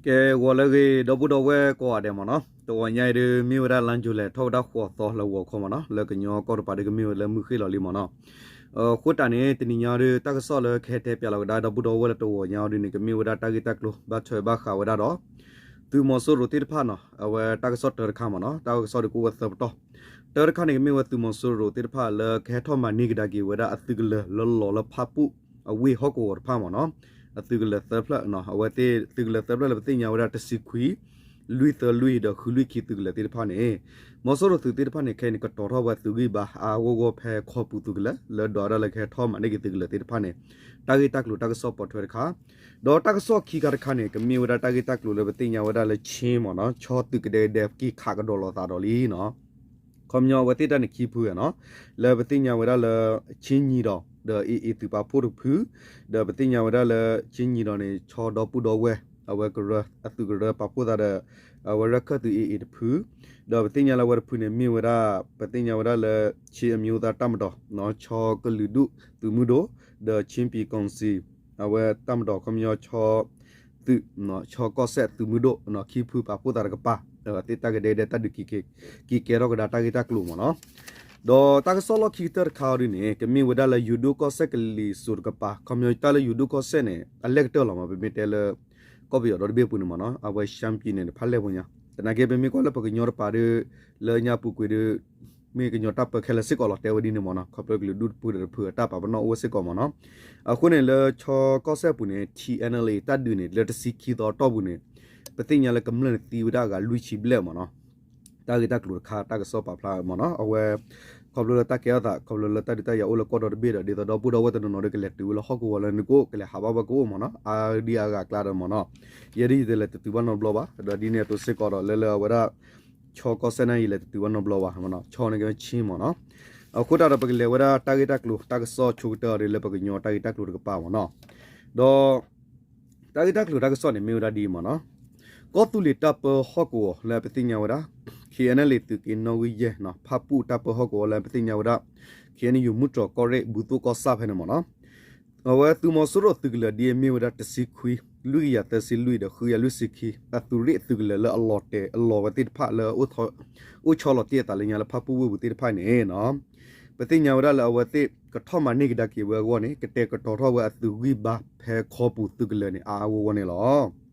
ကဲ ဂီၤလၢအဂ့ၤ ဒီပုၢ်ဒီဝဲၢ်ကိးဂၤဒဲးမ့ၢ်နီၤ, တဂီၤညါအံၤဒုး မ့ၢ်ဝဲဒၣ်လါယူၤလံ ထီၣ်ဝဲဒၣ်ဃိးသီလၢဂီၤခီမ့ၢ်နီၤ, လၢကညီကီၢ်တပၤဒုးကမ့ၢ်ဝဲလၢမုၢ်ဃ့ၢ်လီၤလံမ့ၢ်နီၤ. အဃိသတးန့ၣ် တနံၤညါဒုး တၢ်ကစီၣ်လၢကဟဲတဲပၠးလီၤကဒါဒီပုၢ်ဒီဝဲၢ်လၢတဂီၤညါအံၤဒုးန့ၣ် ကမ့ၢ်ဝဲဒၣ်တၢ်ဂ့ၢ်တၢ်ကျိၤ ဘၣ်ထွဲဘၣ်ဃးဝဲဒၣ်ဒီး သုးမီၤစိရိၤသ့ၣ်တဖၣ်နီၤ, အဝဲတၢ်ကစီၣ်တၢတခါမ့ၢ်နီၤ, တၢ်ကစီၣ်ဒုးကအိၣ်ဝဲသၢပတီၢ်. တၢတခါန့ၣ် ကမ့ၢ်ဝဲသုးမီၤစိရိၤသ့ၣ်တဖၣ်လၢကဟဲထီၣ်မၤန့ၢ်ကဒါက့ၤဝဲဒၣ်အသုးကလၢၤလၢလီၤလၢဖၣ်ပူၣ်အဝ့ၢ်ဟီၣ်ကဝီၤတဖၣ်မ့ၢ်နီၤ, အသုးကလၢၤသၢဖျၢၣ်နီၤ, အဝဲသ့ၣ်သုးကလၢၤသၢဖျၢၣ်လၢပသ့ၣ်ညါဝဲဒၣ်တဆံခွံ လွံၢ်သၢလွံၢ်ဒီးဃုလွံၢ်ခံသုးကလၢၤသ့ၣ်တဖၣ်န့ၣ် မီၤစိရိၤသုးသ့ၣ်တဖၣ်န့ၣ် ခဲအံၤန့ၣ် ကတီၤထီၣ်ဝဲသုးဂံၢ်ဘါအါအါဂီၢ်ဂီၢ်ဖဲခီပူၤသုးကလၢၤ လၢဒွးဝဲဒၣ်လၢကဟဲထီၣ်မၤန့ၢ်က့ၤသုးကလၢၤသ့ၣ်တဖၣ်န့ၣ် တၢ်ဂ့ၢ်တၢ်ကျိၤတၢ်ကစီၣ်ပိာ်ထွဲတခါ, ဒီးတၢ်ကစီၣ်ခံခါတခါန့ၣ် ကမ့ၢ်ဝဲဒၣ်တၢ်ဂ့ၢ်တၢ်ကျိၤလၢပသ့ၣ်ညါဝဲဒၣ်လၢခၠ့ၣ်မ့ၢ်နီၤ, ဆီသုးကဒဲကဒဲက့ၤခးကဒီးလိာ်သးဒီးလံနီၤ. ခီပညီအဝဲသ့ၣ်တၢ်န့ၣ်ခံဖုနီၤ, လၢပသ့ၣ်ညါဝဲဒၣ်လၢ ခၠ့ၣ်ညီဒီး ဒီး AA သုးပာ်ဖှိၣ်တဖု, ဒီးပသ့ၣ်ညါဝဲဒၣ်လၢ ခၠ့ၣ်ညီဒီးန့ၣ် ဆီဒီပုၢ်ဒီဝဲၢ် အဝဲကရၢ အသုးကရၢပာ်ဖှိၣ်သးဒီး အဝဲရၢၢ်ခၢၣ်သုး AA တဖု, ဒီးပသ့ၣ်ညါလၢအဝဲတဖုန့ၣ် မ့ၢ်ဝဲဒၣ် ပသ့ၣ်ညါဝဲဒၣ်လၢ ခၠ့ၣ်အမံၤအိၣ်သးတၢ်မတီၤ ဆီကလုာ်ဒူၣ်သုးမုၢ်ဒိၣ်, ဒီး Chin People's Council အဝဲတၢ်မတီၤ ခီပညီ ဆီသုး ဆီကီၢ်စဲၣ်သုးမုၢ်ဒိၣ် ခံဖုပာ်ဖှိၣ်သးတကပၤ အဝဲသ့ၣ်တၢ်ကဒဲကဒဲတၢ်ဒုး က့ၤကဲထီၣ်ကဒါတၢ်ဂ့ၢ်တၢ်ကျိၤမ့ၢ်နီၤ. ဒီးတၢ်ကစီၣ်လီၢ်ခံကတၢၢ်တခါအံၤဒ်န့ၣ် ကမ့ၢ်ဝဲဒၣ်လၢယိၤဒိၣ်ကီၢ်စဲၣ်ကလံၤစိးတကပၤ, ခီပညီတၢ်လၢယိၤဒိၣ်ကီၢ်စဲၣ်န့ၣ် အလဲၢ်ကတၢၢ်လီၤမ့ၢ် ပမ့ၢ်တဲလၢ ကီၢ်ပယီၤဒီတဘ့ၣ်အပူၤန့ၣ်မ့ၢ်နီၤ, အဝဲ ရှမ်းပြည်နယ် န့ၣ် ဖးလဲၢ်ပူၤညါ, သနာ်က့ ပမ့ၢ်ကွၢ်လၢပကညီတပၤဒီး လၢညါပူၤကွံာ်ဒီး မ့ၢ်ကညီတၢ်ပၢခဲလၢာ်စ့ၢ်ကီးလီၤ တဲဝဲဒ်န့ၣ်မ့ၢ်နီၤ, ခီဖျိကလုာ်ဒူၣ်တဖုဒီးတဖုအတၢ်ပာ်ပနီၣ်အိၣ်ဝဲစ့ၢ်ကီးမ့ၢ်နီၤ. အဃိန့ၣ်လၢဆီကီၢ်စဲၣ်ပူၤန့ၣ် TNLA တၢ်ဒုးန့ၣ် လၢတဆံခံသီအတီၢ်ပူၤန့ၣ် ပသ့ၣ်ညါလၢကမျၢၢ်န့ၣ်သံဝဲဒၣ်အဂၤလွံၢ်ဆံဘျဲၣ်မ့ၢ်နီၤ. တၢ်ဂ့ၢ်တၢ်ကျိၤတခါ တၢ်ကစီၣ်ပာ်ဖျါမ့ၢ်နီၤ, အဝဲ ခီဖျိလၢတၢ်ကဲထီၣ်သး ခီဖျိလၢတၢ်ဒုးတၢ်ယၤအိၣ်လၢကီၢ်ဒီတဘ့ၣ်ဒီး ဒ်သိးဒီပုၢ်ဒီဝဲၢ်တနီၤနီၤဒီး ကလဲၤတုၤဝဲလၢဟီၣ်ကဝီၤလၢနကိၣ် ကလဲၤဟးဘၣ်ဝဲကအိၣ်မ့ၢ်နီၤ, အါဒံအါဂၤအကျါဒီးမ့ၢ်နီၤ, ယဲဒၣ်ယတလဲၤတတုၤဘၣ်နီတဘျီဘၣ်, ဒီးဒ်န့ၣ်အသိးစ့ၢ်ကီးဒီး လၢလၢအဝဲဒၣ် ဆီကီၢ်စဲၣ်န့ၣ် ယလဲၤတတုၤဘၣ်နီတဘျီဘၣ်မ့ၢ်နီၤ, ဆီန့ၣ်ကမ့ၢ်ခၠ့ၣ်မ့ၢ်နီၤ. အဃိသတးဒီး ပကလဲၤဝဲဒၣ်တၢ်ဂ့ၢ်တၢ်ကျိၤ တၢ်ကစီၣ်ဆိကတၢၢ်အီၤဒီးလၢပကညီတၢ်ဂ့ၢ်တၢ်ကျိၤတကပၤမ့ၢ်နီၤ. ဒီး တၢ်ဂ့ၢ်တၢ်ကျိၤတၢ်ကစီၣ်န့ၣ် မ့ၢ်ဝဲဒၣ်ဒ်အံၤမ့ၢ်နီၤ, ကီၢ်သူလ့ၤတၢ်ပၢဟီၣ်ကဝီၤလၢပသ့ၣ်ညါဝဲဒၣ် KNLA သုးက့နီၣ်ဂံၢ်ယဲၢ်နီၤ, ဖၣ်ပူၣ်တၢ်ပၢဟီၣ်ကဝီၤလၢပသ့ၣ်ညါဝဲဒၣ် KNU မူတြီၤကီၢ်ရ့ၣ် ဘူးသိၣ်ကီၢ်ဆၣ်ဖဲန့ၣ်မ့ၢ်နီၤ, အဝဲသုးမီၤစိရိၤသုးကလၢၤဒ်အမ့ၢ်ဝဲဒၣ်တဆံခွံ လွံၢ်ကယၤသၢဆံလွံၢ်ဒီး ဃုကယၤလွံၢ်ဆံခံ အသုးရ့ၣ်အသုးကလၢၤလၢအလီၤတဲာ်အလီၤဝဲသ့ၣ်တဖၣ်လၢ အိၣ်ဆီလီၤတံၢ်အသးလၢညါလၢဖၣ်ပူၣ်ဝ့ၢ်ပူၤသ့ၣ်တဖၣ်န့ၣ်နီၤ, ပသ့ၣ်ညါဝဲဒၣ်လၢအဝဲသ့ၣ်ကထီၣ်မၤန့ၢ်ကဒါက့ၤဝဲအဂီၢ်န့ၣ် ကတဲာ်ကတီၤထီၣ်ဝဲအသုးဂံၢ်ဘါဖဲခီပူၤသုးကလၢၤန့ၣ် အါအါဂီၢ်ဂီၢ်န့ၣ်လီၤ.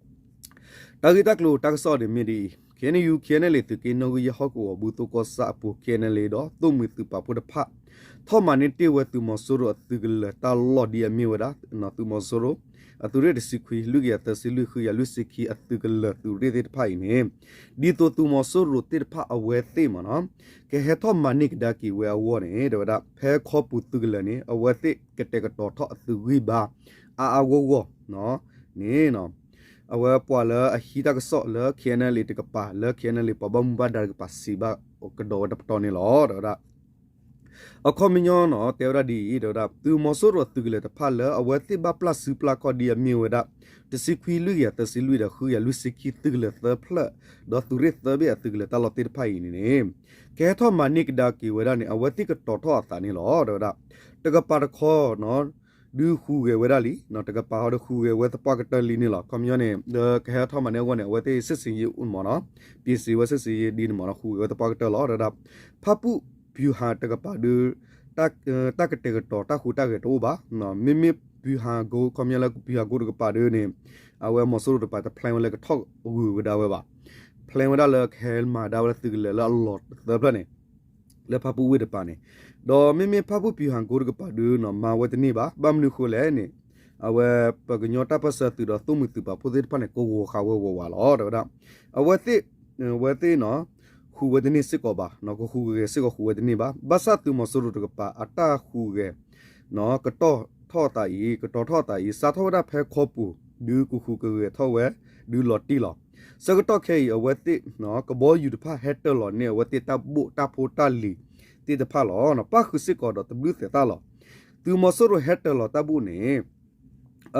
တၢ်ဂ့ၢ်တၢ်ကျိၤတၢ်ကစီၣ်ဒ်မ့ၢ်ဒ်အံၤ, KNU KNLA သုးက့နီၣ်ဂံၢ်ယဲၢ်ဟီၣ်ကဝီၤ ဘူးသိၣ်ကီၢ်ဆၣ်အပူၤ KNLA ဒီး သိၣ်မှံၤသုးပာ်ဖှိၣ်တဖၣ် ထီၣ်မၤန့ၢ်တ့ၢ်ဝဲသုးမီၤစိရိၤအသုးကလၢၤတၢ်လီၢ်ဒ်အမ့ၢ်ဝဲဒၣ် သုးမီၤစိရိၤ အသုးရ့ၣ်တဆံခွံ လွံၢ်ကယၤသၢဆံလွံၢ် ဃုကယၤလွံၢ်ဆံခံ အသုးကလၢၤသုးရ့ၣ်သ့ၣ်တဖၣ်အံၤန့ၣ် ဒ်သိးသုးမီၤစိရိၤသ့ၣ်တဖၣ်အဝဲသ့ၣ်မ့ၢ်နီၤ ကဟဲထီၣ်မၤန့ၢ်ကဒါက့ၤဝဲအဂီၢ်န့ၣ် တဲဝဲဒၣ် ဖဲခီပူၤသုးကလၢၤန့ၣ် အဝဲသ့ၣ်ကတဲာ်ကတီၤထီၣ်အသုးဂံၢ်ဘါ အါအါဂီၢ်ဂီၢ်န့ၣ် အဝဲပှၤလၢအဟံးတၢ်ကစီၣ်လၢ KNLA တကပၤ လၢ KNLA ပှၤဘၣ်မူဘၣ်ဒါတကပၤ စံးဘၣ်ကဒီးဝဲတပတီၢ်န့ၣ်လီၤ. တဲဝဲဒၣ် အခီပညီနီၤ တဲဝဲဒၣ်ဒ်အံၤ တဲဝဲဒၣ် သုးမီၤစိရိၤသုးကလၢၤတဖၣ်လၢအဝဲသ့ၣ်ဘၣ်ပျၢ်စုပျၢ်ခီၣ်ဒ်အမ့ၢ်ဝဲဒၣ် တဆံခွံ လွံၢ်ကယၤသၢဆံလွံၢ်ဒီး ဃုကယၤလွံၢ်ဆံခံ သုးကလၢၤသၢဖျၢၣ် ဒီးသုးရ့ၣ်သၢဘ့ၣ်အသုးကလၢၤတၢ်လီၢ်သ့ၣ်တဖၣ်အံၤန့ၣ် ကဟဲထီၣ်မၤန့ၢ်ကဒါက့ၤဝဲဒၣ်န့ၣ် အဝဲသ့ၣ်ကတီၤထီၣ်အသးန့ၣ်လီၤ. တဲဝဲဒၣ် တကပၤတခီနီၤ ဒုးဟူးဂဲၤဝဲဒၣ်လံ, တကပၤဟီဒုးဟူးဂဲၤဝဲသပှၢ်ကတၢၢ်လံန့ၣ်လီၤ. ခီပညီန့ၣ် ဒီးကဟဲထီၣ်မၤန့ၢ်အဂီၢ်န့ၣ် အဝဲသ့ၣ် စစ်ဆင်ရေး မ့ၢ်နီၤ ပြင်ဆင်ဝဲ စစ်ဆင်ရေး ဒ်န့ၣ်မ့ၢ်နီၤ ဟူးဂဲၤဝဲသပှၢ်ကတၢၢ်လီၤ. တဲဝဲဒၣ် ဖၣ်ပူၣ်ဗျူဟာတကပၤဒုး တၢ်ကတဲာ်ကတီၤတၢ်ဟူးတၢ်ဂဲၤတအိၣ်ဘၣ်. မ့မ့ၢ်ဗျူဟာကုန်း ခီပညီလၢဗျူဟာကုန်းတကပၤဒုးန့ၣ် အဝဲမီၤစိရိၤတကပၤ တplanဝဲလၢကထီၣ်ဂုာ်ကဒါဝဲဘၣ်. planဝဲဒၣ်လၢကဟဲမၤဒါဝဲလၢသုးကလၢၤလၢအလီၤသၢဖျၢၣ်န့ၣ် လၢဖၣ်ပူၣ်ဝ့ၢ်တကပၤန့ၣ်, ဒီးမ့မ့ၢ်ဖၣ်ပူၣ်ဗျူဟာကုန်းတကပၤဒုးနီၤ မၤဝဲတန့ၢ်ဘၣ်. ဘၣ်မနုၤအဃိလဲၣ်န့ၣ် အဝဲပှၤကညီတၢ်ပၢၢ်ဆၢသုးဒီးသိၣ်မှံၤသုးပာ်ဖှိၣ်သ့ၣ်တဖၣ်န့ၣ် ကဂီၤဃာ်ဝဲဝးဝးလီၤ. တဲဝဲဒၣ် အဝဲသ့ၣ် အဝဲသ့ၣ်နီၤ ဟူးဝဲတန့ၢ်စ့ၢ်ကီးဘၣ်, ကဟူးကဂဲၤစ့ၢ်ကီးဟူးဝဲတန့ၢ်ဘၣ်. ဘၣ်ဆၣ်သုးမီၤစိရိၤတကပၤအတၢ်ဟူးဂဲၤ ကတီၤထီၣ်အသးအံၤ ကတီၤထီၣ်အသးအံၤ စးထီၣ်ဝဲဒၣ်ဖဲခီပူၤ ဒုးကဟူးကဂဲၤထီၣ်ဝဲ ဒုးလီၤတံၢ်လီၤ. ဆၢကတီၢ်ခဲအံၤ အဝဲသ့ၣ် ကဘီယူၤတဖၣ်ဟဲတၢၤလီၤန့ၢ်အဝဲသ့ၣ်တၢ်ဘိၣ်တၢ်ဖိတၢ်လံၤသ့ၣ်တဖၣ်လီၤ. ပၣ်ဃုာ်စ့ၢ်ကီးဒီးသဘျုးသဲးသၣ်လီၤ. သုးမီၤစိရိၤဟဲတၢၤလီၤတၢ်ဘိၣ်န့ၣ်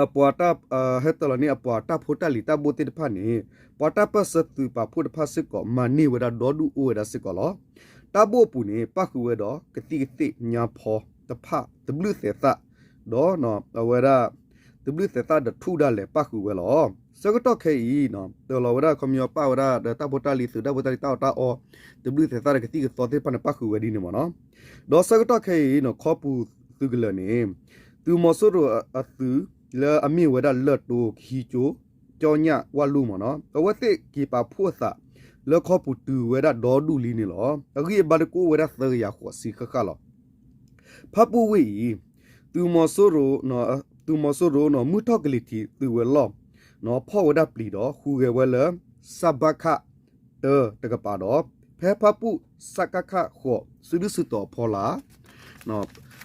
အပှၤတၢ် ဟဲတၢၤလီၤန့ၢ်အပှၤတၢ်ဖိတၢ်လံၤတၢ်ဘိၣ်သ့ၣ်တဖၣ်န့ၣ် ပှၤတၢ်ပၢၢ်ဆၢသုးပာ်ဖှိၣ်တဖၣ်စ့ၢ်ကီး မၤန့ၢ်ဝဲဒၣ်ဒီဒူၣ်အိၣ်ဝဲဒၣ်စ့ၢ်ကီးလီၤ. တၢ်ဘိၣ်အပူၤန့ၣ် ပၣ်ဃုာ်ဝဲဒီးကသံၣ်ကသ့ၣ်ညါဖီတဖၣ် သဘျုးသဲးသၣ် ဒီးအဝဲဒၣ် သဘျုးသဲးသၣ်ဒီးထူၣ်ဒၣ်လဲာ်ပၣ်ဃုာ်ဝဲလီၤ. ဆၢကတီၢ်ခဲအံၤ တလီၤဝဲဒၣ်ခီပညီပၣ်ဝဲဒၣ်ဒီးတၢ်ဖိတၢ်လံၤသုးတၢ်ဖိတၢ်လံၤတၢ်အီၣ်တၢ်အီ တဘျုးသဲးသၣ်ဒီးကသံၣ်ကသီသ့ၣ်တဖၣ်န့ၣ် ပၣ်ဃုာ်ဝဲဒ်န့ၣ်မ့ၢ်နီၤ. ဒီးဆၢကတီၢ်ခဲအံၤ ခီပူၤသုးကလၢာ်န့ၣ် သုးမီၤစိရိၤအသုးလၢအမ့ၢ်ဝဲဒၣ်လၢၢ်တိ ကဟံးကၠိ ကၠီညၣ် ဝၣ်လူၢ်မ့ၢ်နီၤ အဝဲသ့ၣ်က့ၤပာ်ဖှိၣ်အသး လၢခီပူၤတုၤဝဲဒၣ်ဒီဒူၣ်လံန့ၣ်လီၤ. အဂံၢ်အဘါတကိးဝဲဒၣ်သၢကယၤဃိးဆံဃၣ်ဃၣ်လီၤ. ဖၣ်ပူၣ်ဝ့ၢ်အံၤ သုးမီၤစိရိၤ သုးမီၤစိရိၤန့ၣ် မုၢ်ထီၣ်ကလံၤထံးသုးဝဲၤလီၢ် ဖီၣ်ဝဲဒၣ်ပျံၤဒီး ဟူးဂဲၤဝဲလၢ စဘၣ်ခၣ် တၢတကပၤဒီး ဖဲဖၣ်ပူၣ် စကခ ဃိး စုဒုၣ်စုတီၤအဖီလာ်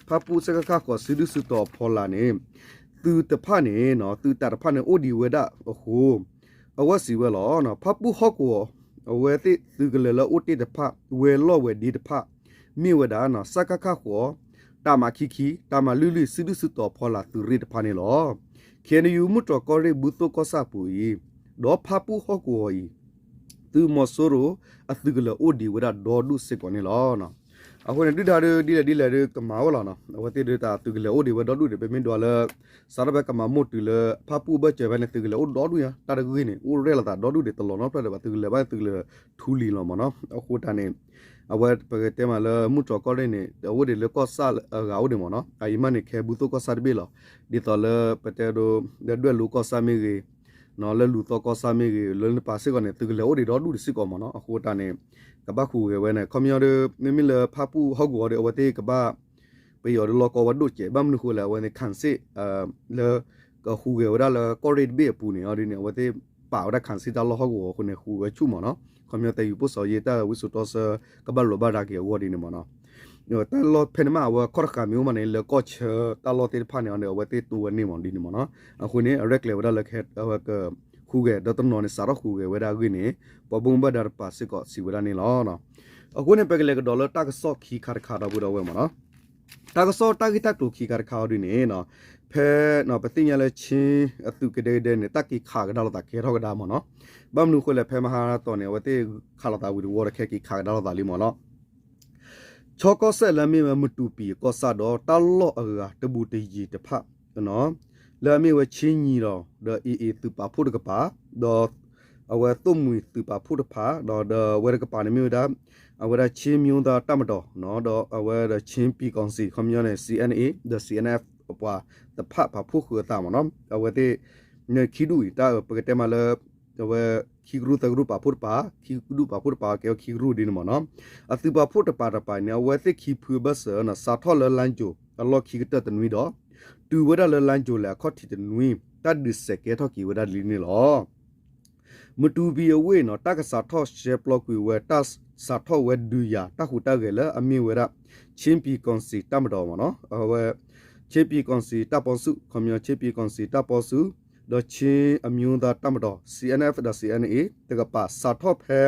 ဖၣ်ပူၣ် စကခ ဃိး စုဒုၣ်စုတီၤအဖီလာ်န့ၣ် သုးတဖၣ်န့ၣ် သုးတၢ်တဖၣ်န့ၣ် အိၣ်ဒံးဝဲဒၣ်အဃိ အဝဲစံးဝဲလီၤ. ဖၣ်ပူၣ်ဟီၣ်ကဝီၤ အဝဲသ့ၣ်သုးကလၢာ်လၢအိၣ်တ့ၢ်တဖၣ် ဝဲၤလီၢ်ဝဲၤဒ့တဖၣ် မ့ၢ်ဝဲဒၣ် စကခ ဃိး တၢ်မၤခံခံ တၢ်မၤလွံၢ်လွံၢ် စုဒုၣ်စုတီၤဖီလာ်သုးရ့ၣ်တဖၣ်န့ၣ်လီၤ. ခ့ၣ်အဲၣ်ယူၣ် မုၢ်တြီၤကီၢ်ရ့ၣ် ဘူၣ်သိၣ်ကီၢ်ဆၣ်ပူၤအံၤ ဒီးဖၣ်ပူၣ်ဟီၣ်ကဝီၤအံၤ သုးမီၤစိရိၤအသုးကလၢာ်အိၣ်ဒံးဝဲဒၣ်ဒီဒူၣ်စ့ၢ်ကီးန့ၣ်လီၤ. အဃိန့ၣ် ဒုၣ်ဒါဒုး ဒ်လဲၣ်ဒ်လဲၣ်ဒုးကမၤဝဲလီၤနီၤ. အဝဲသ့ၣ်ဒုးတၢ်သုးကလၢာ်အိၣ်ဒံးဝဲဒီဒူၣ်ဒံး ပမ့ၢ်ဒွးလၢ စးထီၣ်ဖဲကမၤမိၢ်တုၤလၢ ဖၣ်ပူၣ်ဘၢၣ်စၢၤဖဲန့ၣ် သုးကလၢာ်အိၣ်ဒီဒူၣ်ညါ တၢ်တဂ့ၢ်န့ၣ် အိၣ်ရဲၣ်လိာ်သးဒီဒူၣ်ဒံး တလီၤနီတဖျၢၣ်ဒံးဘၣ် သုးကလၢာ်ဘၣ် သုးကလၢာ်ထူလံၤလီၤမ့ၢ်နီၤ. အဃိတၢ်န့ၣ် အဝဲပကတဲမးလၢမုၢ်တြီၤကီၢ်ရ့ၣ်န့ၣ် အအိၣ်ဒံးလၢကီၢ်ဆၣ်အဂၤအိၣ်ဒံးမ့ၢ်နီၤ. အအံၤမးန့ၣ် ခဲဘူၣ်သိၣ်ကီၢ်ဆၣ်တဘ့ၣ်လီၤ. ဒ်သိးလၢပတဲဒိ ဒွဲၣ်လိၤကီၢ်ဆၣ်မ့ၢ်ဂ့ၤ လၢလူၤသီကီၢ်ဆၣ်မ့ၢ်ဂ့ၤ လၢနပၤစ့ၢ်ကီးန့ၣ် သုးကလၢာ်အိၣ်ဒံးဒီဒူၣ်ဒံးစ့ၢ်ကီးမ့ၢ်နီၤ. အဃိတၢ်န့ၣ် ကဘၣ်ဟူးဂဲၤဝဲန့ၣ် ခီပညီဒီး မ့မ့ၢ်လၢဖၣ်ပူၣ်ဟီၣ်ကဝီၤဒီး အဝဲသ့ၣ်ကဘၣ် ပယီၤဒီးလီၢ်ကီဝဲဒိၣ်စဲး ဘၣ်မနုၤဃိလဲၣ် အဝဲသ့ၣ် ခၣ်စ့ၣ် လၢ ကဟူးဂဲၤဝဲဒၣ်လၢကီၢ်ရ့ၣ်တဘ့ၣ်အပူၤန့ၣ် အီၤဒ်န့ၣ် အဝဲသ့ၣ်ပာ်ဝဲဒၣ်ခၣ်စ့ၣ်တၢ်လီၢ်ဟီၣ်ကဝီၤအဃိန့ၣ် ဟူးဝဲဆူၣ်မ့ၢ်နီၤ. ခီပညီ သဲယူၤပိၣ်စီၤယ့ၣ် တၢ်ဝံစိာ်တီဆှၢ ကဘၣ်လိာ်ဘၣ်ဒါက့ၤအဂီၢ်ဒ်န့ၣ်မ့ၢ်နီၤ. တၢ်လီၢ်ဖဲန့ၣ်မး အဝဲခီၣ်တဃာ်မ့ၢ်အိၣ်မးန့ၣ် လၢကီၢ်ဆၢတၢ်လီၢ်သ့ၣ်တဖၣ်န့ၣ် အဝဲသ့ၣ်တိဝဲန့ၣ်မ့ၢ်ဒ်န့ၣ်မ့ၢ်နီၤ. အဃိန့ၣ် အရဲၣ်ကျဲၤဝဲဒၣ်လၢ အဝဲက ဟူးဂဲၤဒီးတနီၤန့ၣ် စးထီၣ်ဟူးဂဲၤဝဲဒၣ်အဂ့ၢ်န့ၣ် ပှၤဘၣ်မူဘၣ်ဒါတပၤစ့ၢ်ကီးစံးဝဲဒၣ်န့ၣ်လီၤ. အဃိန့ၣ် ပကလဲၤကဒီးလၢတၢ်ကစီၣ်ခံခါတခါဒီပုၢ်ဒီဝဲၢ်မ့ၢ်နီၤ. တၢ်ကစီၣ်တၢ်ဂ့ၢ်တၢ်ကျိၤခံခါတခါအီၤဒ်န့ၣ် ဖဲ ပသ့ၣ်ညါလၢ ခ့ၣ် အသုးကဒဲကဒဲန့ၣ် တၢ်က့ၤခးကဒါလိာ်သးကဲထီၣ်ကဒါမ့ၢ်နီၤ. ဘၣ်မနုၤအဃိလဲၣ် ဖဲမဟါတီၤန့ၣ် အဝဲသ့ၣ်ခးလိာ်သးဝံၤတဝီဒီး ခဲက့ၤခးကဒါလိာ်သးလံမ့ၢ်နီၤ. ခၠီကီၢ်စဲၣ်လၢအမ့ၢ်ဝဲမတူၤပံၤအကီၢ်ဆၣ်ဒီးတၢ်လီၢ်အဂၤတဘူးတယံၤတဖၣ် လၢအမ့ၢ်ဝဲခ့ၣ်ညီၣ်ဒီး ဒီး AA သုးပာ်ဖှိၣ်တကပၤ ဒီး အဝဲသိၣ်မှံၤသုးပာ်ဖှိၣ်တဖၣ် ဒီး ဒီးအဝဲတကပၤန့ၣ်မ့ၢ်ဝဲဒၣ် အဝဲဒၣ်ခ့ၣ်မံၤသးတၢ်မတီၤ ဒီးအဝဲဒီးခ့ၣ်ပံၤကီၢ်စံၣ် ခီပညီန့ၣ် CNA ဒီး CNF အပှၤတဖၣ်ပာ်ဖှိၣ်ဃုာ်အသးမ့ၢ်နီၤ. အဝဲသ့ၣ် န့ၣ်ခံဒူၣ်အံၤ တၢ်ပကတဲမးလၢ အဝဲခံကရူၢ်သၢကရူၢ်ပာ်ဖှိၣ်တပၤ ခံကရူၢ်ပာ်ဖှိၣ်တပၤကဲဝဲခံကရူၢ်ဒ်န့ၣ်မ့ၢ်နီၤ. အသုးပာ်ဖှိၣ်တပၤတပၤန့ၣ် အဝဲသ့ၣ်ခံဖုအဘၢၣ်စၢၤ စးထီၣ်လၢလါယူၤအလီၢ်ခံကတၢၢ်တနွံဒီး တုၤဝဲဒၣ်လၢလါယူၤလဲၣ်အခီၣ်ထံးတနွံ တၢ်ဒုးစဲးကဲထီၣ်က့ၤဝဲဒၣ်လံန့ၣ်လီၤ. မတူၤပံၤအဝ့ၢ်နီၤ တၢ်ကစးထီၣ်ရှဲပျီကွံာ်ဝဲ တၢ်စးထီၣ်ဝဲဒုးယၤ တၢ်ဟူးတၢ်ဂဲၤလၢအမ့ၢ်ဝဲဒၣ် ခ့ၣ်ပံၤကီၢ်စံၣ်တၢ်မတီၤမ့ၢ်နီၤ. အဝဲ ခ့ၣ်ပံၤကီၢ်စံၣ်တၢ်ပီစု ခီပညီ ခ့ၣ်ပံၤကီၢ်စံၣ်တၢ်ပီစု ဒီးခ့ၣ်အမျိုးသားတၢ်မတီၤ CNF ဒီး CNA တကပၤ စးထီၣ်ဖဲ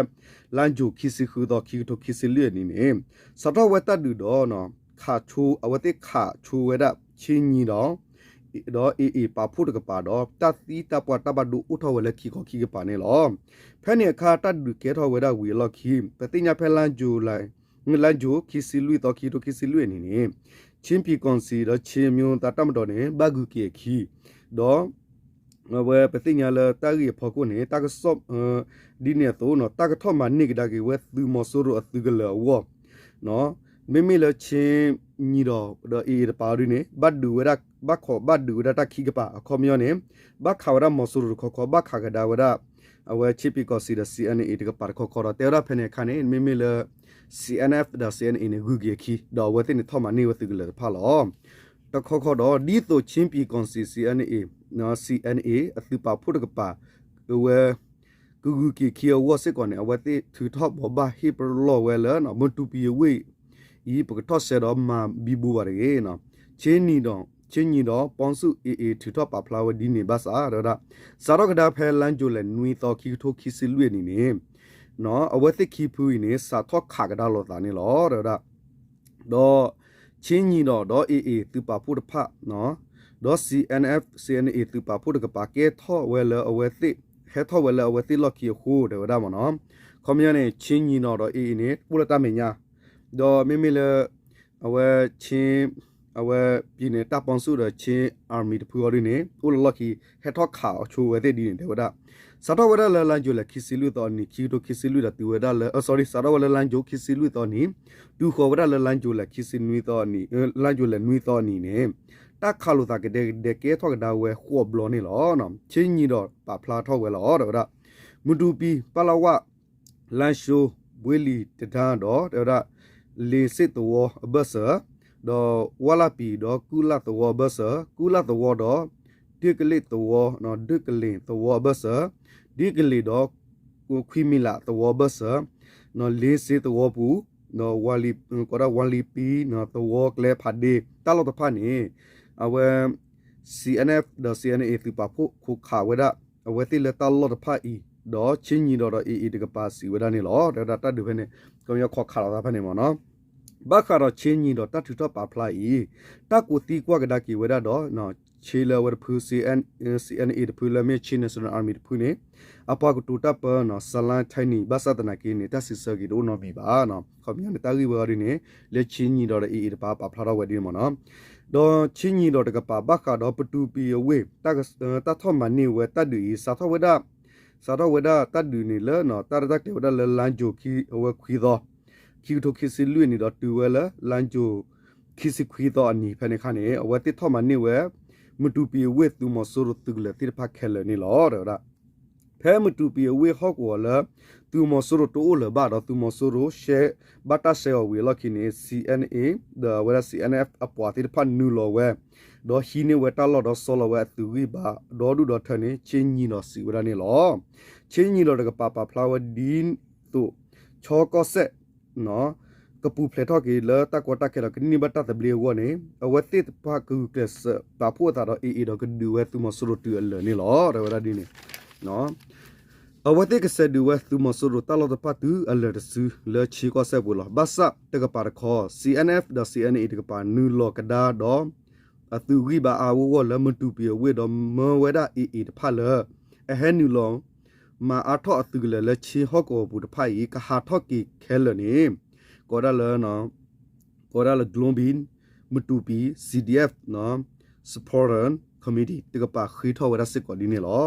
လါယူၤခံဆံဃုသီ ခံကထိခံဆံလွံၢ်အနံၣ်န့ၣ် စးထီၣ်ဝဲတၢ်ဒုးဒီး ခးဆိ အဝဲသ့ၣ်ခးဆိဝဲဒၣ် ခ့ၣ်ညီၣ်ဒီး ဒီး AA ပာ်ဖှိၣ်တကပၤဒီး တၢ်သံတၢ်ပှၢ်တၢ်ဘၣ်ဒိအိၣ်ထီၣ်ဝဲလၢခံခီခံကပၤန့ၣ်လီၤ. ဖဲန့ၣ်အခါတၢ်ဒုးကဲထီၣ်ဝဲဒၣ်ဝံၤအလီၢ်ခံ ပသ့ၣ်ညါဖဲလါယူၤ လါယူၤခံဆံလွံၢ်သီ ခံကထိခံဆံလွံၢ်အနံၣ်န့ၣ် ခ့ၣ်ပံၤကီၢ်စံၣ်ဒီးခ့ၣ်အမျိုးသားတၢ်မတီၤန့ၣ် ဘၣ်ဂုၤက့ၤအခံ ဒီး အဝဲပသ့ၣ်ညါလၢတၢ်ဂ့ၢ်အဖီခိၣ်န့ၣ် တၢ်ကစီၣ် ဒ်န့ၣ်အသိး တၢ်ကထီၣ်မၤန့ၢ်ကဒါက့ၤဝဲသုးမီၤစိရိၤအသုးကလၢာ်အဂီၢ် မ့မ့ၢ်လၢခ့ၣ်ညီၣ်ဒီး ဒီး AA တပၤဒ်န့ၣ် ဘၣ်ဒုးဝဲဒၣ် ဘၣ်ခိးဘၣ်ဒုးဝဲဒၣ်တၢ်ခံကပၤ အခီပညီန့ၣ် ဘၣ်ခးဝဲဒၣ်မီၤစိရိၤတခီခီ ဘၣ်ခးကဒါဝဲဒၣ် အဝဲခ့ၣ်ပံၤကီၢ်စံၣ်ဒီး CNA တကပၤတခီခီဒီး တဲဝဲဒၣ်ဖဲန့ၣ်အခါန့ၣ် မ့မ့ၢ်လၢ CNF ဒီး CNA န့ၣ် ဂုၤက့ၤအခံ ဒီးအဝဲသ့ၣ်န့ၣ်ထီၣ်မၤန့ၢ်ဝဲသုးကလၢာ်တဖၣ်လီၤ. တခီခီဒီး ဒ်သိးခ့ၣ်ပံၤကီၢ်စံၣ် CNA CNA အသုးပာ်ဖှိၣ်တကပၤ အဝဲ ကဂုၤက့ၤခံအဂီၢ်စ့ၢ်ကီးန့ၣ် အဝဲသ့ၣ်ထုးထီၣ်ဘိးဘၣ်ဟ့ၣ်ပလီၢ်ဝဲလၢ မတူၤပံၤအဝ့ၢ်အံၤ ပကထီၣ်ရှဲဒီးမၤဘံဘူဝဲတဂ့ၤ ခ့ၣ်ညီၣ်ဒီး ခ့ၣ်ညီၣ်ဒီး ပီၣ်စူၣ် AA ထုးထီၣ်ပာ်ဖျါဝဲဒ်န့ၣ်ဘၣ်ဆၣ် တဲဝဲဒၣ် စးထီၣ်ကဒါဖဲလါယူၤလဲၣ်နွံသီ ခံကထိခံဆံလွံၢ်အနံၣ်န့ၣ် အဝဲသ့ၣ်ခံဖုအံၤန့ၣ် စးထီၣ်ခးကဒါလိာ်သးန့ၣ်လီၤ တဲဝဲဒၣ် ဒီး ခ့ၣ်ညီၣ်ဒီး ဒီး AA သုးပာ်ဖှိၣ်တဖၣ် ဒီး CNF CNA သုးပာ်ဖှိၣ်တကပၤ ကဲထီၣ်ဝဲလၢအဝဲသ့ၣ် ဟဲထီၣ်ဝဲလၢအဝဲသ့ၣ်လီၢ်ခံအဃိ တဲဝဲဒၣ်မ့ၢ်နီၤ. ခီပညီန့ၣ် ခ့ၣ်ညီၣ်ဒီး AA န့ၣ် အိၣ်လၢတၢ်မဲာ်ညါ ဒီးမ့မ့ၢ်လၢ အဝဲ ခ့ၣ် အဝဲ ပြည်နယ်တပ်ပေါင်းစု ဒီး Chin Army တဖုအီၤဒ်န့ၣ် အိၣ်လၢလီၢ်ခံ ဟဲထီၣ်ခးအီၤဆိဝဲသ့ၣ်ဒ်န့ၣ် တဲဝဲဒၣ် စးထီၣ်ဝဲဒၣ်လၢ လါယူၤလံ ခံဆံလွံၢ်သီအနံၤ ခံကထိခံဆံလွံၢ်ဒီး တုၤဝဲဒၣ်လၢ sorry စးထီၣ်ဝဲလၢ လါယူၤ ခံဆံလွံၢ်သီအနံၤ တုၤဃီၤဝဲဒၣ်လၢ လါယူၤလံ ခံဆံနွံသီအနံၤ လါယူၤလံ နွံသီအနံၤန့ၣ် တၢ်ခးလိာ်သးကဒဲကဒဲကဲထီၣ်ကဒါဝဲဃိးဘျီန့ၣ်လီၤ. ချ့ၣ်ညီၣ်ဒီးပာ်ဖျါထီၣ်ဝဲလီၤ တဲဝဲဒၣ် မတူပီ ပလဝ လါၡိ ဘှ့လံၤတဒါဒီး တဲဝဲဒၣ် လ့စ့ၣ်သဝီအဘၢၣ်စၢၤ ဒီးဝါလၢ်ပံၤဒီးကုၢ်လၢ်သဝီအဘၢၣ်စၢၤ ကုၢ်လၢ်သဝီဒီး ဒ့ၣ်ကလ့ၣ်သဝီ ဒ့ၣ်ကလ့ၣ်သဝီအဘၢၣ်စၢၤ ဒ့ၣ်ကလ့ၣ်ဒီး ခွံမံၤလးသဝီအဘၢၣ်စၢၤ လ့စ့ၣ်သဝီပူၤ ဒီး ကီးဒၣ်ဝါလံပံၤ သဝီကျဲဖးဒ့ တၢ်လီၢ်တဖၣ်န့ၣ် အဝဲ CNF ဒီး CNA သုးပာ်ဖှိၣ်ခိးခးဝဲဒၣ် အဝဲသ့ၣ်လၢတၢ်လီၢ်တဖၣ်အံၤ ဒီးချ့ၣ်ညီၣ်ဒီးဒီး AA တကပၤစံးဝဲဒၣ်န့ၣ်လီၤ. တဲဝဲဒၣ်တၢ်ဒုးဖဲန့ၣ် ကညီခိးခးလိာ်သးဖဲန့ၣ်မ့ၢ်နီၤ ဘၣ်ဃးဒီးချ့ၣ်ညီၣ်ဒီးတၢ်ထုးထီၣ်ပာ်ဖျါအံၤ တၢ်ကိးသံကွၢ်ကဒါက့ၤဝဲဒၣ်ဒီး ချ့လၢအဝဲတဖု CNA တဖုလၢမ့ၢ် Chin National Army တဖုန့ၣ် အပှၤကတိၤတၢ်ပၢ စလါခါနံၤ ဘၣ်ဆၣ်သနာ်က့န့ၣ် တၢ်စံးဆၢက့ၤတအိၣ်နီတမံၤဘၣ်. ခီပညီန့ၣ် တၢ်ဂ့ၢ်ဝဲအီၤဒ်န့ၣ် လၢချ့ၣ်ညီၣ်ဒီးဒီး AA တကပၤပာ်ဖျါထီၣ်ဝဲဒ်န့ၣ်မ့ၢ်နီၤ ဒီးချ့ၣ်ညီၣ်ဒီးတကပၤဘၣ်ဃးဒီးပတူပံၤအဝ့ၢ် တၢ်ထီၣ်မၤန့ၢ်ဝဲတၢ်ဒုးအံၤ စးထီၣ်ဝဲဒၣ် စးထီၣ်ဝဲဒၣ်တၢ်ဒုးန့ၣ်လၢ တၢ်ရဲၣ်တၢ်ကျဲၤဝဲဒၣ်လၢ လါယူၤ အဝဲခွံသီ ခံကထိခံဆံလွံၢ်နံၣ်ဒီးတုၤဝဲလၢ လါယူၤ ခံဆံခွံသီအနံၤဖဲန့ၣ်အခါန့ၣ် အဝဲသ့ၣ်ထီၣ်မၤန့ၢ်ဝဲ မတူပံၤအဝ့ၢ်သုးမီၤစိရိၤသုးကလၢၤသ့ၣ်တဖၣ်ခဲလၢာ်န့ၣ်လီၤ တဲဝဲဒၣ် ဖဲမတူပံၤအဝ့ၢ်ဟီၣ်ကဝီၤလၢ သုးမီၤစိရိၤတအိၣ်လၢၤဘၣ်ဒီးသုးမီၤစိရိၤရှဲ ဘၣ်တၢ်ရှဲအီၤဝံၤအလီၢ်ခံန့ၣ် CNA ဒီးအဝဲဒၣ် CNF အပှၤသ့ၣ်တဖၣ်နုာ်လီၤဝဲ ဒီးဟံးန့ၢ်ဝဲတၢ်လီၢ်ဒီးဆီလီၤဝဲအသုးဂံၢ်ဘါ ဒီဒူၣ်ဒီထၢန့ၣ် ချ့ၣ်ညီၣ်ဒီးစံးဝဲဒၣ်န့ၣ်လီၤ. ချ့ၣ်ညီၣ်ဒီးတကပၤပာ်ဖျါဝဲဒ်သိး ခၠီကီၢ်စဲၣ် ကပူၤဖျဲးထီၣ်က့ၤလၢတၢ်ကီတၢ်ခဲဒီးကန့ၢ်ဘၣ်တၢ်သဘျ့အဂီၢ်န့ၣ် အဝဲသ့ၣ်တဖၣ်ကဂုာ်ကျဲးစၢးပာ်ဖှိၣ်အသးဒီး AA ဒီးကဒုးဝဲသုးမီၤစိရိၤတုၤအလၢာ်န့ၣ်လီၤ တဲဝဲဒၣ်ဒ်န့ၣ် အဝဲသ့ၣ်ကစဲးဒုးဝဲသုးမီၤစိရိၤတၢ်လီၢ်တဖၣ်တုၤအလၢာ်တစုလၢချ့ကီၢ်စဲၣ်ပူၤလီၤ. ဘၣ်ဆၣ်တကပၤတခီ CNF ဒီး CNA တကပၤနုာ်လီၤကဒါဒီး အသုးဂံၢ်ဘါအါအါဂီၢ်ဂီၢ်လၢမတူပံၤအဝ့ၢ်ဒီးမၢဝဲဒၣ် AA တဖၣ်လၢ အဟဲနုာ်လီၤ မၤအါထီၣ်အသုးကလၢၤလၢချ့ဟီၣ်ကဝီၤပူၤတဖၣ်အံၤ ကဟးထီၣ်က့ၤခဲလၢာ်န့ၣ် ကိးဒၣ်လၢ ကိးဒၣ်လၢ ကၠိဘံၣ် မတူပံၤ CDF supporter committee တကပၤဃ့ထီၣ်ဝဲဒၣ်စ့ၢ်ကီးဒ်န့ၣ်လီၤ.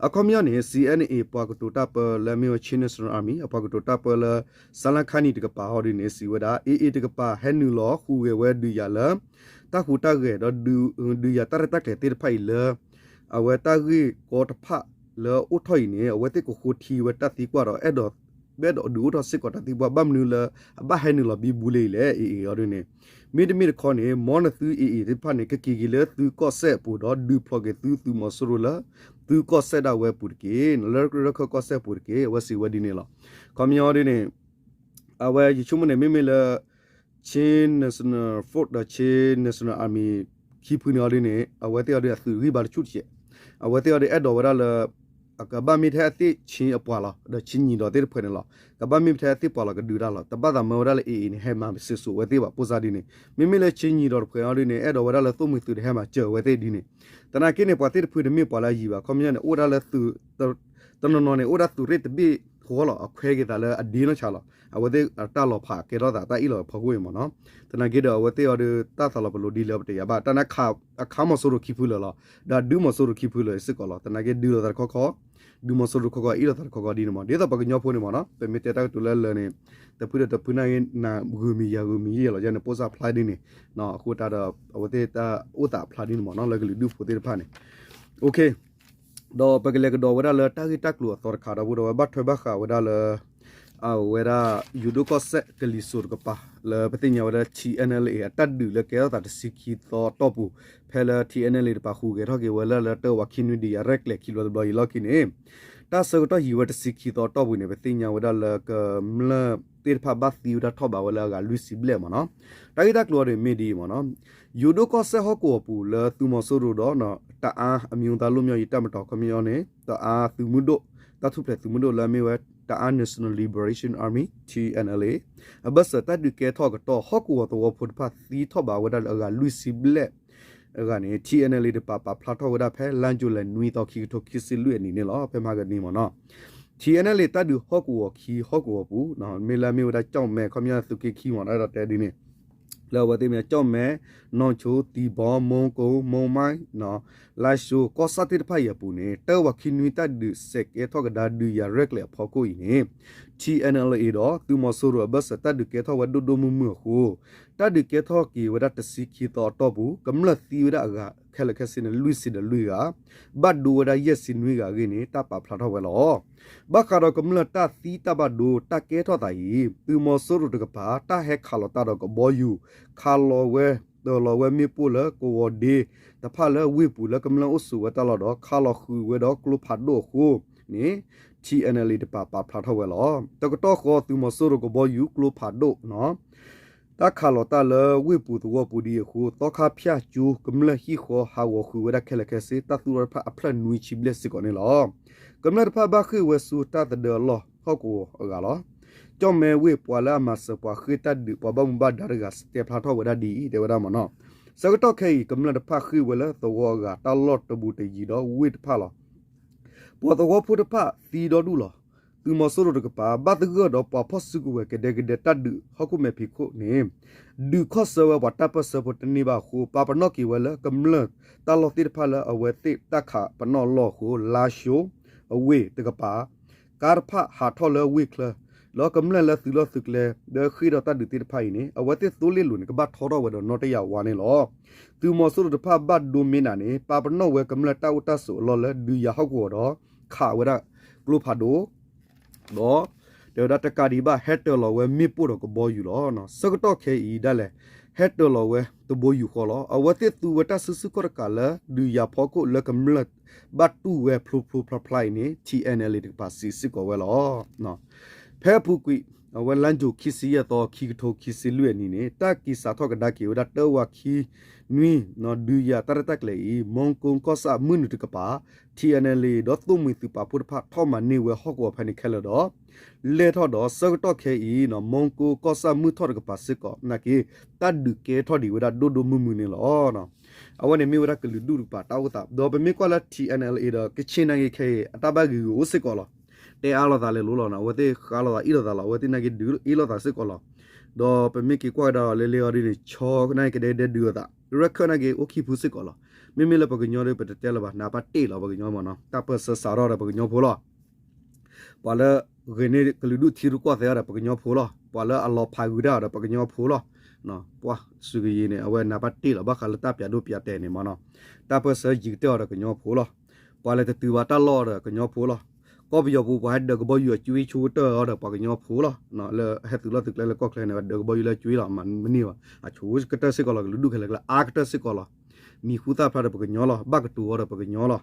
အခီပညီန့ၣ် CNA ပှၤကတိၤတၢ်ပၢလၢအမ့ၢ်ဝဲ Chin National Army အပှၤကတိၤတၢ်ပၢလၢ စလါခါနံၤတကပၤဟီဒ်န့ၣ် စံးဝဲဒၣ် AA တကပၤဟဲနုာ်လီၤဟူးဂဲၤဝဲဒုးယၤလၢ တၢ်ဟူးတၢ်ဂဲၤဒီး ဒုးယၤတၢ်ရဲၣ်တၢ်ကျဲၤသ့ၣ်တဖၣ်အံၤလၢ အဝဲတၢ်ဂ့ၢ်ကီတဖၣ်လၢအအိၣ်ထီၣ်အံၤန့ၣ် အဝဲသ့ၣ်ကဃိထံဝဲတၢ်သံကွၢ်ဒီး အဲၣ်ဒိး အဲၣ်ဒိးဒုးအိၣ်ထီၣ်စ့ၢ်ကီးတၢ်သံကွၢ် ဘၣ်မနုၤလၢအဘၣ်ဟဲနုာ်လီၤဘံဘူလ့အံၤလဲၣ် AA အီၤဒ်န့ၣ် မ့တမ့ၢ်တခီန့ၣ် မ်နသု AA သ့ၣ်တဖၣ်န့ၣ် ကက့ၤက့ၤလၢသုကီၢ်စဲၣ်အပူၤဒီး ဒုးဖျိးက့ၤသုသုးမီၤစိရိၤလၢ သုကီၢ်စဲၣ်ဒၣ်ဝဲအပူၤတက့ၢ်, လၢရခၢၣ်ကီၢ်စဲၣ်အပူၤတက့ၢ်, အဝဲစံးဝဲဒ်န့ၣ်လီၤ. ခီပညီဒ်န့ၣ် အဝဲယဆိကမိၣ်န့ၣ် မ့မ့ၢ်လၢ Chin National Force ဒီး Chin National Army ခံဖုန့ၣ်အီၤဒ်န့ၣ် အဝဲသ့ၣ်အီၤဒ်အသုးဂံၢ်ဘါတဆူၣ်တစဲး, အဝဲသ့ၣ်အီၤဒ်အဲၣ်ဒိးဝဲဒၣ်လၢ ကဘၣ်မ့ၢ်ထဲအသ့ၣ် Chin အပှၤလီၤ, ဒီး Chin ညီၣ်ဒီးသ့ၣ်တဖုန့ၣ်လီၤ, ကဘၣ်မ့ၢ်ထဲအသ့ၣ်ပှၤလီၤကဒုးတၢ်လီၤ, တဘၣ်သးမၢဝဲဒၣ်လၢ AA န့ၣ် ဟဲမၤစ့စိးဝဲသ့ၣ်ဘၣ် ပိၢ်စါဒ်န့ၣ်, မ့မ့ၢ်လၢ Chin ညီၣ်ဒီးတဖုန့ၣ်အီၤဒ်န့ၣ် အဲၣ်ဒိးဝဲဒၣ်လၢသိၣ်မှံၤသုးတဟဲမၤစၢၤဝဲသ့ၣ်ဒ်န့ၣ်, သနာ်က့န့ၣ် ပှၤသ့ၣ်တဖုတမ့ၢ်ပှၤလၢအယံၤဘၣ်, ခီပညီန့ၣ် အိၣ်ဒၣ်လၢသုး တနီၤနီၤန့ၣ် အိၣ်ဒၣ်သုးရ့ၣ်တဘ့ၣ်ဃီလီၤ, အခွဲက့ၤသးလၢအဒ့နီၢ်ဆါလီၤ, အဝဲသ့ၣ်တၢ်လီၤဖးကဲထီၣ်သးတၢ်အ့ၣ်လိာ်ဖီခိၣ်အံၤမ့ၢ်နီၤ, သနာ်က့ဒီး အဝဲသ့ၣ်အီၤဒီးတၢ်သးလီၤပလိာ်ဒ်လဲၣ်ပတယၤဘၣ်, တၢ်န့ၣ်အခးမီၤစိရိၤခံဖုလၢာ်လီၤ, ဒီးဒုးမီၤစိရိၤခံဖုလၢာ်စ့ၢ်ကီးလီၤ, သနာ်က့ဒုးလိာ်သးတခီခီ, ဒုးမီၤစိရိၤတခီခီ အ့ၣ်လိာ်သးတခီခီဒ်န့ၣ်မ့ၢ်, ဒ်သိးပှၤကညီဖိန့ၣ်မ့ၢ်နီၤ, ပမ့ၢ်တဲတၢ်ကတိၤလၢလၢာ်န့ၣ်, တဖုဒီးတဖုန့ၣ်ဂ့ၤ နဂုာ်မံၤယၤဂုာ်မံၤယဲၢ်လီၤ, ယဲန့ၣ် ပိၢ်စါဖျါဒ်န့ၣ်, အဃိတၢ်ဒီး အဝဲသ့ၣ်တၢ်အိၣ်သးဖျါဒ်န့ၣ်မ့ၢ်နီၤ, လၢကလုာ်ဒူၣ်ဖိသ့ၣ်တဖၣ်န့ၣ် ဒီးပကလဲၤကဒီးဝဲဒၣ်လၢတၢ်ဂ့ၢ်တၢ်ကျိၤအသီတခါဒီး ပဒီးဝဲဘၣ်ထွဲဘၣ်ဃးဝဲဒၣ်လၢ အဝဲဒၣ် ယိၤဒိၣ်ကီၢ်စဲၣ်ကလံၤစိးတကပၤ လၢပသ့ၣ်ညါဝဲဒၣ် TNLA အတၢ်ဒုးလၢကဲထီၣ်သးတဆံခံသီအတီၢ်ပူၤ, ဖဲလၢ TNLA တကပၤဟူးဂဲၤထီၣ်က့ၤဝဲလၢ လၢတၢ်ဝးခံနွံဒံးယၤရဲၣ်ကျဲၤခံဘျီတဘျီအံၤလီၢ်ခံန့ၣ်, တၢ်ဆၢကတီၢ်ယံာ်ဝဲတဆံခံသီအတီၢ်ပူၤန့ၣ် ပသ့ၣ်ညါဝဲဒၣ်လၢကမျၢၢ်သ့ၣ်တဖၣ်ဘၣ်သံဝဲဒၣ်ထီၣ်ဘးဝဲလၢအဂၤလွံၢ်ဆံဘျဲၣ်မ့ၢ်နီၤ, တၢ်ဂ့ၢ်တၢ်ကျိၤအီၤဒ်မ့ၢ်ဒ်အံၤမ့ၢ်နီၤ, ယိၤဒိၣ်ကီၢ်စဲၣ်ဟီၣ်ကဝီၤပူၤလၢသုးမီၤစိရိၤဒီး တအါအမျိုးသားလွတ်မြောက်ရေးတပ်မတော် ခီပညီန့ၣ် တအါသုးမုၢ်ဒိၣ် တၢ်ထူၣ်ဖျဲးသုးမုၢ်ဒိၣ်လၢအမ့ၢ်ဝဲ တအါ National Liberation Army TNLA အဘၢၣ်စၢၤတၢ်ဒုးကဲထီၣ်အကတီၢ် ဟီၣ်ကဝီၤသဝီဖိတဖၣ်သံထီၣ်ဘးဝဲဒၣ်လၢအဂၤလွံၢ်ဆံဘျဲၣ်အဂၤန့ၣ် TNLA တကပၤပာ်ဖျါထီၣ်ဝဲဒၣ်ဖဲ လါယူၤလံ နွံသီ ခံကထိခံဆံလွံၢ်အနံၤန့ၣ်လီၤ, ဖဲမဟါကနံၤမ့ၢ်နီၤ, TNLA တၢ်ဒုးဟီၣ်ကဝီၤခံဟီၣ်ကဝီၤပူၤ မ့ၢ်လၢအမ့ၢ်ဝဲဒၣ်ကၠီၣ်မဲ ခီပညီသုးက့ခံမ့ၢ်နီၤ အဲၣ်ဒိးတဲဒ်န့ၣ် လၢအဝဲသ့ၣ်မ့ၢ်ကၠီၣ်မဲ, နီၢ်ဆိ, တံၤဘီ, မိကၠိ, မိၢ်မၢ်, လါၡိၤ, ကီၢ်ဆၣ်သ့ၣ်တဖၣ်အံၤအပူၤန့ၣ် တၢဝးခံနွံ တၢ်ဒုးစဲးကဲထီၣ်ကဒါဒုးယၤရဲၣ်ကျဲၤအဖီခိၣ်အံၤန့ၣ် ထံၣ်အဲၣ်အဲၣ်လ်အ့ဒီး သုးမီၤစိရိၤအဘၢၣ်စၢၤ တၢ်ဒုးကဲထီၣ်ဝဲဒိၣ်ဒိၣ်မုၢ်မုၢ်အဃိ တၢ်ဒုးကဲထီၣ်က့ၤဝဲဒၣ်တဆံခံသီအတီၢ်ပူၤ ကမျၢၢ်သံဝဲဒၣ်အဂၤခဲလၢာ်ခဲဆ့န့ၣ် လွံၢ်ဆံဒီးလွံၢ်ဂၤ, ဘၣ်ဒိဝဲဒၣ်ယဲၢ်ဆံနွံဂၤအဂ့ၢ်န့ၣ် တၢ်ပာ်ဖျါထီၣ်ဝဲလီၤ. ဘၣ်ဃးဒီးကမျၢၢ်တၢ်သံတၢ်ဘၣ်ဒိတၢ်ကဲထီၣ်သးအံၤ သုးမီၤစိရိၤတကပၤ တၢ်ဟဲခးလီၤတၢ်ဒီးကဘီယူၤ ခးလီၤဝဲ တၢၤလီၤဝဲမ့ၣ်ပိၢ်လၢကဝီၤဒ့တဖၣ်လၢဝ့ၢ်ပူၤလၢကမျၢၢ်အိၣ်ဆိးဝဲတၢ်လီၢ်ဒီး ခးလီၤဃုာ်ဝဲဒီးကျိဖးဒိၣ်အဃိန့ၣ် ထံၣ်အဲၣ်အဲၣ်လ်အ့ တပၤပာ်ဖျါထီၣ်ဝဲလီၤ. တကတီၢ်ဃီသုးမီၤစိရိၤကဘီယူၤကျိဖးဒိၣ် တၢ်ခးလီၤတၢ်လၢဝ့ၢ်ပူၤသဝီပူၤဒ်အဃိ သီခါဖၠၣ်ကၠိ ကမျၢၢ်ဟံၣ်ဃီဟးဂီၤဃုာ်ဝဲဒၣ်ခဲလၢာ်ခဲဆ့ တၢ်သူၣ်ထီၣ်တဖၣ်အဖျၢၣ်နွံဆံဘျဲၣ်စ့ၢ်ကီးန့ၣ်လီၤ. ကမျၢၢ်တဖၣ်ဘၣ်ဃ့ၢ်ဝဲဆူတၢ်သဒၢအလီၢ်ဟီၣ်ကဝီၤအဂၤလီၤ. ကၠီၣ်မဲဝ့ၢ်ပှၤလၢအမၤစၢၤပှၤဃ့ၢ်တၢ်ဒုး ပှၤဘၣ်မူဘၣ်ဒါတဂၤတဲဖျါထီၣ်ဝဲဒၣ်ဒ်အံၤ တဲဝဲဒၣ်မ့ၢ်နီၤ. ဆၢကတီၢ်ခဲအံၤ ကမျၢၢ်တဖၣ်ဃ့ၢ်ဝဲလၢသဝီအဂၤ တၢ်လီၢ်တဘူးတယံၤဒီးဝ့ၢ်တဖၣ်လီၤ. ပှၤသဝီဖိတဖၣ်သံဒီဒူၣ်လီၤ. သုးမီၤစိရိၤတကပၤ ဘၣ်သဂၢၢ်ဒီးပှၤဖီၣ်စုကဝဲၤကဒဲကဒဲတၢ်ဒုးဟီၣ်ခိၣ်မဲာ်ဖံးခိၣ်န့ၣ် ဒုးခီၣ်ဆၢဝဲပှၤတၢ်ပၢၢ်ဆၢဖိတန့ၢ်ဘၣ်အဃိ ပာ်ပနီၣ်က့ၤဝဲလၢကမျၢၢ်တၢ်လီၢ်သ့ၣ်တဖၣ်လၢအဝဲသ့ၣ်တၢ်ခးပနီၣ်အလီၢ်အဃိ လါၡိၤ အဝ့ၢ်တကပၤ ကါတဖၣ်ဟးထီၣ်လၢဝ့ၢ်ချၢ ဒီးကမျၢၢ်လၢသုးလီၢ်သုးကျဲ ဒီးဃ့ၢ်ဒီးတၢ်ဒုးသ့ၣ်တဖၣ်အံၤန့ၣ် အဝဲသ့ၣ်သိလ့ၣ်လိၤန့ၣ် ကဘၣ်ထီထီၣ်ဝဲဒီးနီၣ်တယၢ်ဝါန့ၣ်လီၤ. သုးမီၤစိရိၤတဖၣ်ဘၣ်ဒိမ့ၢ်နၤန့ၣ် ပာ်ပနီၣ်ဝဲကမျၢၢ်တၢ်အိၣ်တၢ်ဆိးအလီၢ်လၢဒုးယၤဟီၣ်ကဝီၤဒီး ခးဝဲဒၣ်ကျိဖးဒိၣ် ဒီး တဲဝဲဒၣ်တကးဒံးဘၣ် ဟဲတၢၤလီၤဝဲမ့ၣ်ပိၢ်ဒီးကဘီယူၤလီၤ. ဆၢကတီၢ်ခဲအံၤဒၣ်လဲာ် ဟဲတၢၤလီၤဝဲတဘိယူၢ်ဃီလီၤ. အဝဲသ့ၣ်သူဝဲတၢ်စုဆူၣ်ခီၣ်တကးလၢဒုးယၤဖီခိၣ်လၢကမျၢၢ်ဘၣ်တူၢ်ဝဲဖျိဖျိဖျါဖျါအံၤန့ၣ် ထံၣ်အဲၣ်အဲၣ်လ်အ့ တကပၤစံးစ့ၢ်ကီးဝဲလီၤ. ဖဲအပူၤကွံာ် အဝဲလါယူၤခံဆံယဲၢ်သီ ခံကထိခံဆံလွံၢ်အနံၣ်န့ၣ် တၢ်က့ၤစးထီၣ်ကဒါက့ၤဝဲဒၣ်တၢဝးခံနွံ ဒုးယၤတၢ်ရဲၣ်တၢ်ကျဲၤအံၤ မီကိကီၢ်ဆၣ်မုၢ်နုာ်တကပၤ ထံၣ်အဲၣ်အဲၣ်လ်အ့ ဒီးသိၣ်မှံၤသုးပာ်ဖှိၣ်တဖၣ်ထီၣ်မၤန့ၢ်ဝဲဟီၣ်ကဝီၤဖဲန့ၣ်ခဲလၢာ်ဒီး လဲၢ်ထီၣ်ဒီးဆၢကတီၢ်ခဲအံၤ မီကိကီၢ်ဆၣ်မုၢ်ထီၣ်တကပၤစ့ၢ်ကီး နာ်က့ တၢ်ဒုးကဲထီၣ်ဒံးဝဲဒၣ်ဒိၣ်ဒိၣ်မုၢ်မုၢ်န့ၣ်လီၤ. အဝဲန့ၣ်မ့ၢ်ဝဲဒၣ်ကလုာ်ဒူၣ်တကပၤတၢ်အိၣ်သး ဒီးပမ့ၢ်ကွၢ်လၢ ထံၣ်အဲၣ်အဲၣ်လ်အ့ ဒီးကချ့ၣ်နာ်က့ခဲအံၤ အတၢ်ဘၣ်ဂ့ၤဂ့ၤအိၣ်စ့ၢ်ကီးလီၤ. တဲအါလိာ်သးလဲၤလိၤလီၤနီၤ အဝဲသ့ၣ်ဃါလိာ်သးအ့ၣ်လိာ်သးလီၤ အဝဲသ့ၣ်နာ်က့ဒုးအ့ၣ်လိာ်သးစ့ၢ်ကီးလီၤ. ဒီးပမ့ၢ်က့ၤကွၢ်ကဒါအီၤလၢလ့အီၤဒ်န့ၣ် ဆီနာ်က့ကဒဲကဒဲဒုးအသး ရဲၣ်ခၢၣ်နာ်က့အိၣ်ခံဖုစ့ၢ်ကီးလီၤ. မ့မ့ၢ်လၢပှၤကညီဒီး ပတတဲလၢၤဘၣ် နးပၢ်တ့ၢ်လီၤပှၤကညီမ့ၢ်နီၤ တၢ်ပၢၢ်ဆၢစးထီၣ်ဒီးပှၤကညီဖိလီၤ. ပှၤလၢဂ့ၤန့ၢ်ကလုာ်ဒူၣ်ထံရူၢ်ကီၢ်သဲးအီၤဒီးပှၤကညီဖိလီၤ. ပှၤလၢအလီၤဖးဂုာ်တၢ်အီၤဒီးပှၤကညီဖိလီၤ. ပှၤစူၢ်ကယံၤန့ၣ် အဝဲနးပၢ်တ့ၢ်လီၤ ဘၣ်ဃးလၢတၢ်ပၠးဒိၣ်ပၠးတဲာ်န့ၣ်မ့ၢ်နီၤ တၢ်ပၢၢ်ဆၢယံၤကတၢၢ်အီၤဒီးကညီဖိလီၤ. ပှၤလဲၤတတုၤဘၣ်တၢ်လီၢ်အီၤဒီးကညီဖိလီၤ. ကီၢ်ပယီၤပူၤ ပှၤဟဲဒၢးကဘီယူၤအကွ့ဆိကတၢၢ်အီၤဒီးပှၤကညီဖိလီၤ. လၢဟဲသုးလီၢ်သုးကျဲလၢကီၢ်ချၢန့ၣ် ဒၢးကဘီယူၤလၢကွ့လီၤ မၤမနုၤဘၣ် အဆိကတၢၢ်စ့ၢ်ကီးလီၤ ကလုာ်ဒူၣ်ခဲလၢာ်ကျဲအါကတၢၢ်စ့ၢ်ကီးလီၤ. မံၤဟူသၣ်ဖျါဒီးပှၤကညီလီၤ ဘၣ်ကတိၤအီၤဒီးပှၤကညီလီၤ.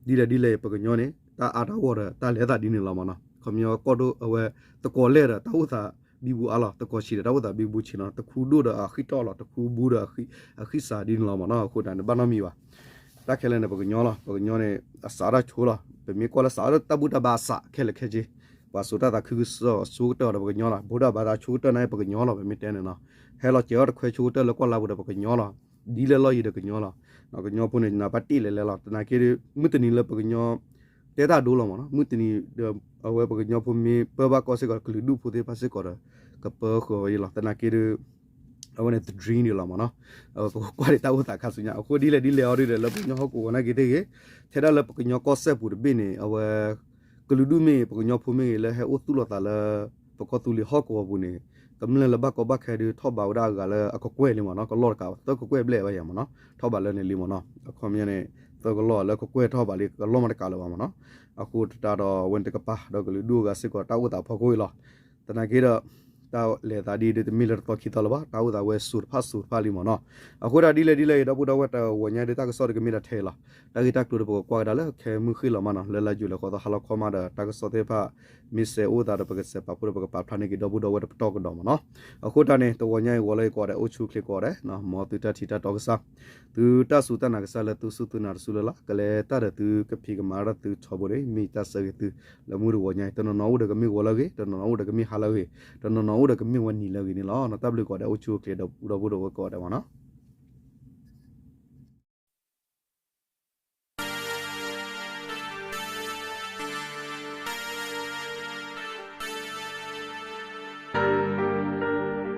ဒ်လဲၣ်ဒ်လဲၣ်ပှၤကညီန့ၣ် တၢ်အါတၢ်ဂီၢ်ဒီးတၢ်လဲၤသးဒ်န့ၣ်လီၤမ့ၢ်နီၤ ခီပညီကီၢ်ဒိၣ်အဝဲ သကိးလဲၢ်ဒီးတၢ်အိၣ်သးဘံဘူအါလီၤ သကိးဆံးဒီးတၢ်အိၣ်သးဘံဘူဆံးနီၤ တခူဒိၣ်ဒီးအဃံထီၣ်လီၤ တခူဘူးဒီးအဃံစးဒ်န့ၣ်လီၤမ့ၢ်နီၤ အဃိတၢ်န့ၣ်ဘၣ်နီတမံၤဘၣ် တၢ်ခဲလၢာ်န့ၣ် ပှၤကညီလီၤ ပှၤကညီန့ၣ် အစးထီၣ်ဆိလီၤ ပမ့ၢ်ကွၢ်လၢစးထီၣ်တၢ်ဘူၣ်တၢ်ဘါအစးခဲလၢာ်ခဲဆ့ ပှၤစိာ်တၢ်သးခုကစီၣ်ဆိကတၢၢ်ဒီးပှၤကညီလီၤ ဘူးဒီးဘါသးဆိကတၢၢ်န့ၣ်ပှၤကညီလီၤ ပမ့ၢ်တဲန့ၣ်နီၤ ဟဲလီၤစဲးထီၣ်တခွဲဆိကတၢၢ်လၢကီၢ်လါပူၤဒီးပှၤကညီလီၤ ဒ်လဲၣ်လီၢ်ယံၤဒီးကညီလီၤ ကညီဖိန့ၣ် နးပၢ်တ့ၢ်လဲၤလဲၤလီၤ သနာ်က့ဒီး မုၢ်တနံၤလၢပှၤကညီ တဲတၢ်ဒိလီၤမ့ၢ်နီၤ မုၢ်တနံၤဒီး အဝဲပှၤကညီဖိမ့ၢ်ပၢဘၣ်ကီၢ်စ့ၢ်ကီး ကလုာ်ဒူၣ်ဖိသ့ၣ်တဖၣ်စ့ၢ်ကီးဒီး ကပၢဃီၤဝဲအံၤလီၤ သနာ်က့ဒီး အဝဲန့ၣ် တ dream န့ၣ်လီၤမ့ၢ်နီၤ ပကကွၢ်ဒံးတၢ်အိၣ်သးခါဆူညါ အဃိဒ်လဲၣ်ဒ်လဲၣ်အီၤဒ်ဒီး လၢပှၤကညီဟီၣ်ကဝီၤနာ်က့သ့ၣ်ဂ့ၤ ထဲဒၣ်လၢပှၤကညီကီၢ်စဲၣ်ပူၤတဘ့ၣ်န့ၣ် အဝဲ ကလုာ်ဒူၣ်မ့ၢ်ဂ့ၤ ပှၤကညီဖိမ့ၢ်ဂ့ၤ လၢဟဲအိၣ်သူၣ်လီၤသးလၢ ပကီၢ်သူလ့ၤဟီၣ်ကဝီၤပူၤန့ၣ် ကမျၢၢ်လၢဘၣ်ကီဘၣ်ခဲဒုးထီၣ်ဘးဝဲဒၣ်အဂၤလၢအကကွဲၢ်လံမ့ၢ်နီၤ ကလီၢ်တကးဘၣ် သၢကကွဲၢ်ဘျဲၣ်ဝဲယၤမ့ၢ်နီၤ ထီၣ်ဘးလၢန့ၣ်လံမ့ၢ်နီၤ အခီပညီန့ၣ် သၢကလီၢ်လၢကကွဲၢ်ထီၣ်ဘးလံ ကလီၢ်မးတကးလၢၤဘၣ်မ့ၢ်နီၤ အဃိတၢ်ဒီးအဝဲန့ၣ်တကပၤ ဒီးကလုာ်ဒူၣ်အဂၤစ့ၢ်ကီး တၢ်အိၣ်သးဖီခိၣ်အံၤလီၤ သနာ်က့ဒီး တၢ်လဲၤသးဒ်ဒီးတမ့ၢ်လၢတသီခံသီလၢၤဘၣ် တၢ်အိၣ်သးဝဲစိၤတဖၣ်စိၤတဖၣ်လံမ့ၢ်နီၤ အဃိတၢ်ဒ်လဲၣ်ဒ်လဲၣ်အံၤ ဒီပုၢ်ဒီဝဲၢ်တဂီၤညါဒ်တၢ်ကစီၣ်ဒ်ကမ့ၢ်ဒၣ်ထဲအံၤလီၤ တၢ်ဂ့ၢ်တၢ်ကျိၤဒီးပကကွၢ်ကဒါလၢခဲမုၢ်ဃ့ၢ်လီၤမးနီၤ လၢလါယူၤလံၤဃီသီဟါလီၤခီမးဒီး တၢ်ကစီၣ်သ့ၣ်တဖၣ် မ့ၢ်စဲးအိၣ်သးဒီးပကစဲးပာ်ဖှိၣ်ဒီးပကပာ်ဖျါန့ၢ်က့ၤဒီပုၢ်ဒီဝဲၢ်တပတီၢ်ကဒီးမ့ၢ်နီၤ အဃိတၢ်န့ၣ် တဂီၤညါအံၤဂီၤလၢယကိးဂၤဒဲးအိၣ်ဆူၣ်အိၣ်ချ့ကိးဂၤဒဲး မ်သုတၢ်ထံၣ်တၢ်တီကစၢ် သုတၢ်စူၢ်တၢ်နာ်ကစၢ်လၢသုစူၢ်သုနာ်တစုလၢ်လၢ် ကလဲၤတၢ်ဒီးသုကဖံးကမၤတၢ်သုထီဘိန့ၣ် မ့ၢ်တၢ်ဆၢဂ့ၤသု လၢမုၢ်တဂီၤညါအံၤ တနီၤနီၤအိၣ်ဒီးကမ့ၢ်ဂီၤလၢအဂ့ၤ တနီၤနီၤအိၣ်ဒီးကမ့ၢ်ဟါလၢအဂ့ၤ တနီၤနီၤအိၣ်ဒီးကမ့ၢ်ဝဲနံၤလၢအဂ့ၤန့ၣ်လီၤ တၢ်ဘျုးကိးဂၤဒဲးအိၣ်ဆူၣ်အိၣ်ချ့ဒီပုၢ်ဒီဝဲၢ်ကိးဂၤဒဲးမ့ၢ်နီၤ